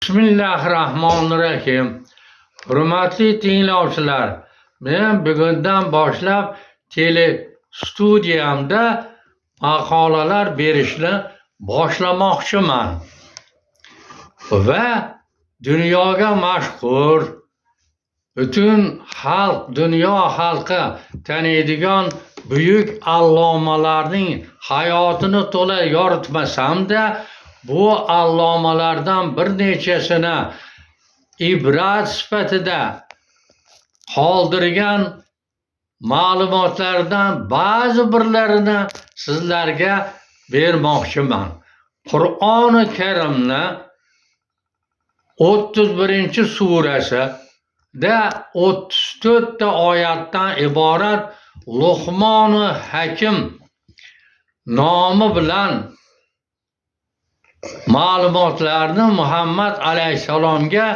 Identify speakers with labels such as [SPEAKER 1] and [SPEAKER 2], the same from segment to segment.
[SPEAKER 1] Bismillahirrahmanirrahim. Hurmatli tinglovchilar, men bugundan boshlab telestudiyamda maqolalar berishni boshlamoqchiman. Va dunyoga mashhur, butun xalq, dunyo xalqi taniydigan buyuk allomalarning hayotini to'la yoritmasam-da, bu allomalardan bir nechasini ibrat sifatida qoldirgan ma'lumotlardan ba'zi birlarini sizlarga bermoqchiman. Qur'oni Karimni 31-surasida 34 ta oyatdan iborat Luqmoni Hakim nomi bilan ma'lumotlarni Muhammad alayhissalomga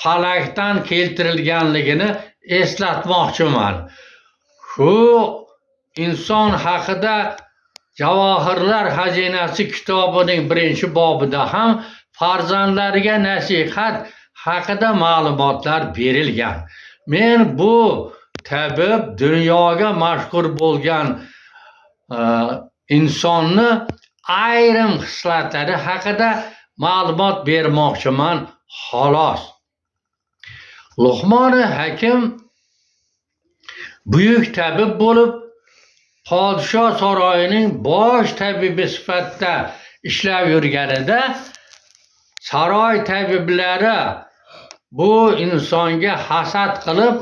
[SPEAKER 1] falakdan keltirilganligini eslatmoqchiman. Shu inson haqida Javohirlar xazinasi kitobining 1-bobida ham farzandlariga nasihat haqida ma'lumotlar berilgan. Men bu tabib dunyoga mashhur bo'lgan insonni ayrim xislatlari haqida ma'lumot bermoqchiman, xolos. Luqmoni Hakim buyuk tabib bo'lib, podshoh saroyining bosh tabibi sifatida ishlab yurganida saroy tabiblari bu insonga hasad qilib,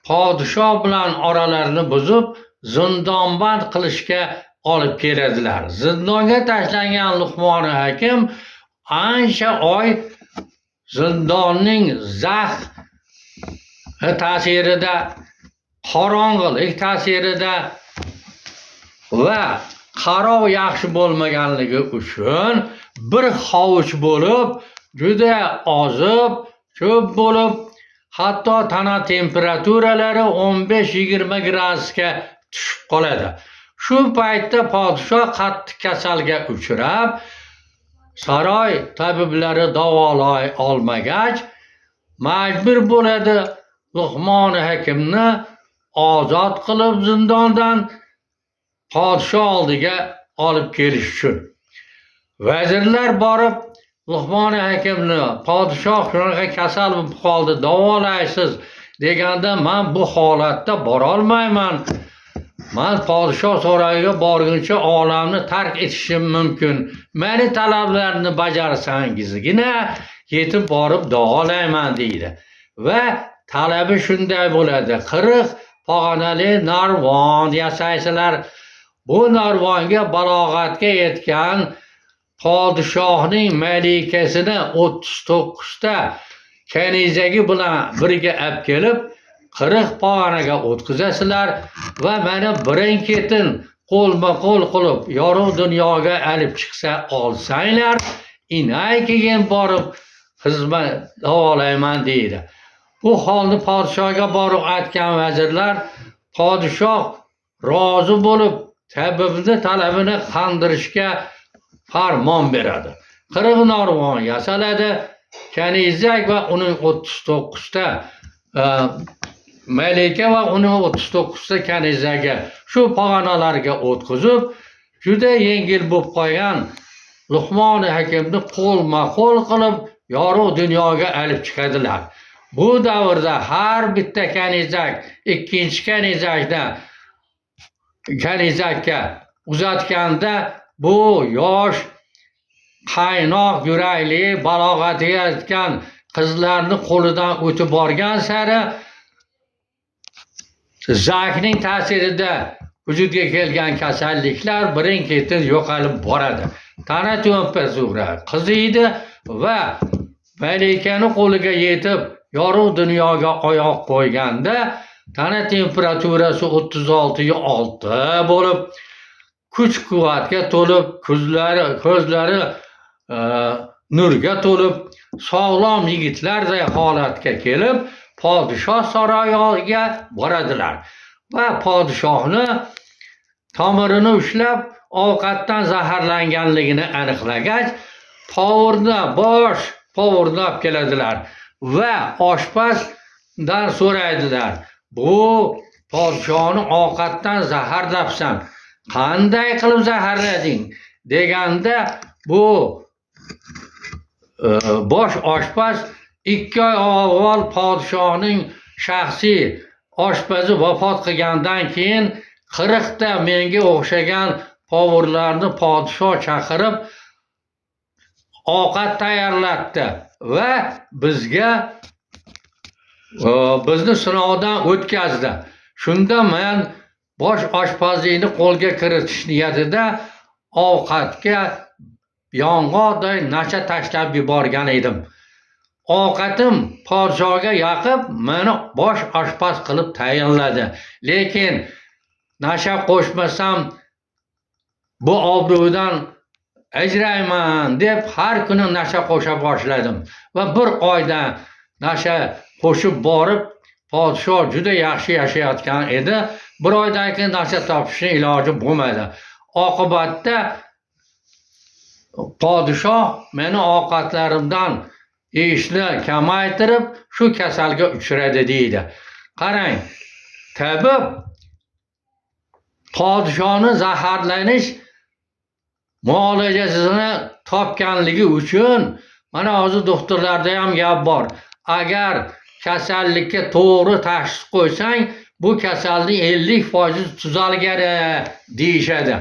[SPEAKER 1] podshoh bilan oralarini buzib, zindonband qilishga olib keladilar. Zindonga tashlangan Luqmoni Hakim ancha oy zindonning zax ta'sirida, qorong'ilik ta'sirida va qarov yaxshi bo'lmaganligi uchun bir hovuch bo'lib, juda ozib, ko'p bo'lib, hatto tana temperaturalari 15-20 gradusga tushib qoladi. Shu paytda podshoh qattiq kasalga uchrab, saroy tabiblari davolay olmagach, majbur bo'ladi Luqmoni Hakimni ozod qilib zindondan podshoh oldiga olib kelish uchun. Vazirlar borib Luqmoni Hakimni, podshoh shunaqa kasal bo'lib qoldi, davolaysiz deganda, men bu holatda borolmayman. Men podshoh saroyiga borguncha olamni tark etishim mumkin. Meni talablarimni bajarsangizgina yetib borib davolayman deydi. Va talabi shunday bo'ladi. 40 pog'onali narvon yasaysizlar. Bu narvonga balog'atga yetgan podshohning malikasini 39 ta kanizagi bilan birga olib kelib 40 pog'onaga o'tkazasizlar va meni birin-ketin qo'lma-qo'l qilib yorug' dunyoga olib chiqsa olsanglar, inay keyin borib xizmat davolayman deydi. Bu holni podshohga borib aytgan vazirlar, podshoh rozi bo'lib tabibni talabini qandirishga farmon beradi. 40 narvon yasaladi. Kanizak va uning 39 ta malika va uning 39 ta kanizagi shu pog'onalarga o'tkazib, juda yengil bo'lib qolgan Luqmoni Hakimni qo'lma-qo'l qilib yorug' dunyoga olib chiqadilar. Bu davrda har bitta kanizak ikkinchi kanizakni kanizakka uzatganda bu yosh qaynoq yurakli balog'atiga yetgan qizlarni qo'lidan o'tib borgan sari zakning ta'sirida vujudga kelgan kasalliklar birin-ketin yo'qolib boradi. Tana temperatura qiziydi va malikani qo'liga yetib yorug' dunyoga oyoq qo'yganda tana temperaturasi 36,6 bo'lib, kuch-quvvatga to'lib, ko'zlari nurga to'lib, sog'lom yigitlarday holatga kelib, podshoh saroyiga boradilar va podshohni tomirini ushlab ovqatdan zaharlanganligini aniqlagach, povurni bosh Povarni olib keladilar va oshpazdan so'raydilar: "Bu podshoni ovqatdan zaharlabsan, qanday qilib zaharlading?" deganda, bu bosh oshpaz 2 oy avval podshoning shaxsiy oshpazi vafot qilgandan keyin 40 ta menga o'xshagan povurlarni podsho chaqirib ovqat tayyorlatdi va bizga bizni sinovdan o'tkazdi. Shunda men bosh oshpazlikni qo'lga kiritish niyatida ovqatga yong'oqday nasha tashlab yuborgan edim. Ovqatim podshoga yoqib, meni bosh oshpaz qilib tayinladi. Lekin nasha qo'shmasam bu obro'dan ajrayman deb har kuni nasha qo'sha boshladim va bir oyda nasha qo'shib borib, podsho juda yaxshi yashayotgan edi. Bir oydan keyin nasha topishning iloji bo'lmadi. Oqibatda podshoh meni ovqatlarimdan yeyishni kamaytirib, shu kasalga uchradi, deydi. Qarang, tabib podshoni zaharlanish muolajasini topganligi uchun, mana hozir doktorlarda ham gap bor. Agar kasallikka to'g'ri tashxis qo'ysang, bu kasallik 50% tuzalgani deyishadi.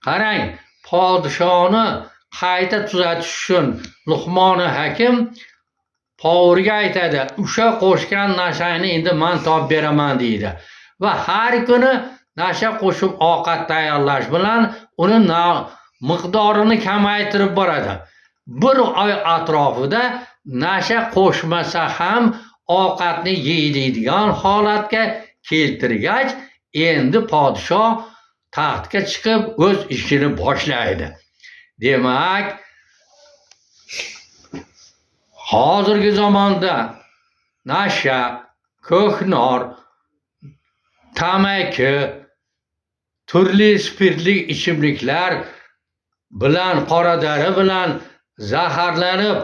[SPEAKER 1] Qarang, podshoni qayta tuzatish uchun Luqmoni Hakim povurga aytadi: "O'sha qo'shgan nashani endi man topib beraman", deydi. Va har kuni nasha qo'shib ovqat tayyorlash bilan uni miqdorini kamaytirib boradi. Bir oy atrofida nasha qo'shmasa ham ovqatni yeydigan holatga keltirgach, endi podshoh taxtga chiqib o'z ishini boshlaydi. Demak, hozirgi zamonda nasha, ko'knor, tamaki, turli spirtli ichimliklar bilan, qoradori bilan zaharlanib,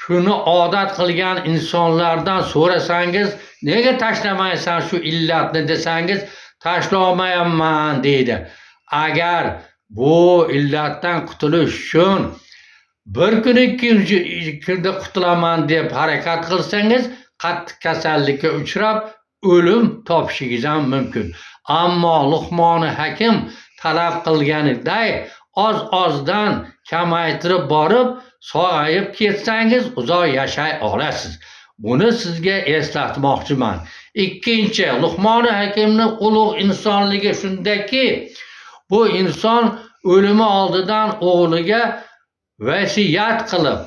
[SPEAKER 1] shuni odat qilgan insonlardan so'rasangiz, nega tashlamaysan shu illatni desangiz, tashlolmayapman deydi. Agar bu illatdan qutulish uchun bir kun ikkinchi kunda qutulaman deb harakat qilsangiz, qattiq kasallikka uchrab o'lim topishingiz ham mumkin. Ammo Luqmoni Hakim talab qilganiday oz-ozdan kamaytirib borib, sog'ayib ketsangiz uzoq yashay olasiz. Buni sizga eslatmoqchiman. Ikkinchi, Luqmoni Hakimning ulug' insonligi shundaki, bu inson o'limi oldidan o'g'liga vasiyat qilib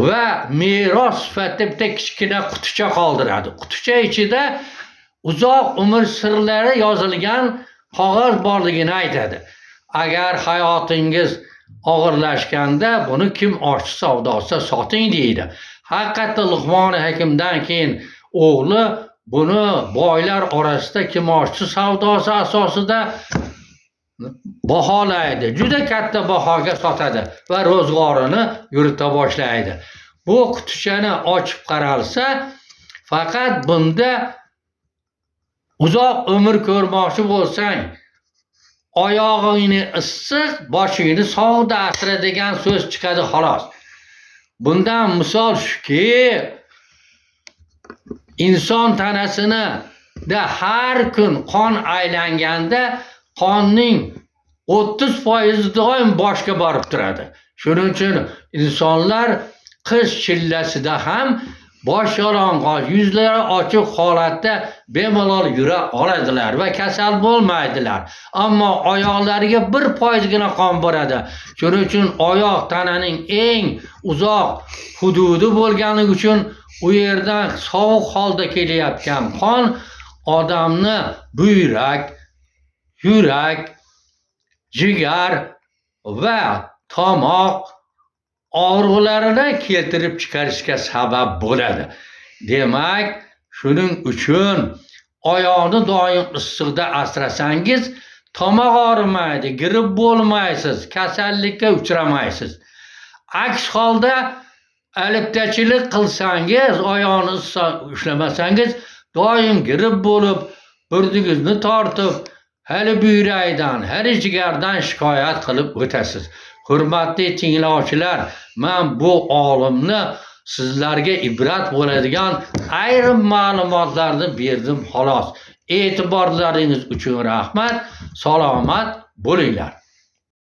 [SPEAKER 1] va meros sifatida bitta kichkina quticha qoldiradi. Quticha ichida uzoq umr sirlari yozilgan qog'oz borligini aytadi. Agar hayotingiz og'irlashganda buni kim oshchi savdosida soting deydi. Haqiqatda Luqmoni Hakimdan keyin o'g'li buni boylar orasida kimoshchi savdosi asosida baholaydi. Juda katta bahoga sotadi va ro'zg'orini yurita boshlaydi. Bu qutichani ochib qaralsa, faqat bunda uzoq umr ko'rmoqchi bo'lsang, oyog'ingni issiq, boshingni sovuqda asra degan so'z chiqadi xolos. Bundan misol shuki, inson tanasini da har kun qon aylanganda qonning 30% doim boshga borib turadi. Shuning uchun insonlar qish chillasida ham bosh yalang'och, yuzlari ochiq holatda bemalol yura oladilar va kasal bo'lmaydilar. Ammo oyoqlariga 1%gina qon boradi. Shuning uchun oyoq tananing eng uzoq hududi bo'lgani uchun u yerdan sovuq holda kelayotgan qon odamni buyrak, yurak, jigar va tomoq og'riqlarini keltirib chiqarishga sabab bo'ladi. Demak, shuning uchun oyoqni doim issiqda asrasangiz, tomoq og'rimaydi, gripp bo'lmaysiz, kasallikka uchramaysiz. Aks holda Aliptachilik qilsangiz, oyog'ini issiq ushlamasangiz, doim gripp bo'lib, burningizni tortib, hali buyrakdan, hali jigardan shikoyat qilib o'tasiz. Hurmatli tinglovchilar, men bu olimni sizlarga ibrat bo'ladigan ayrim ma'lumotlarni berdim xolos. E'tiborlaringiz uchun rahmat. Salomat bo'linglar.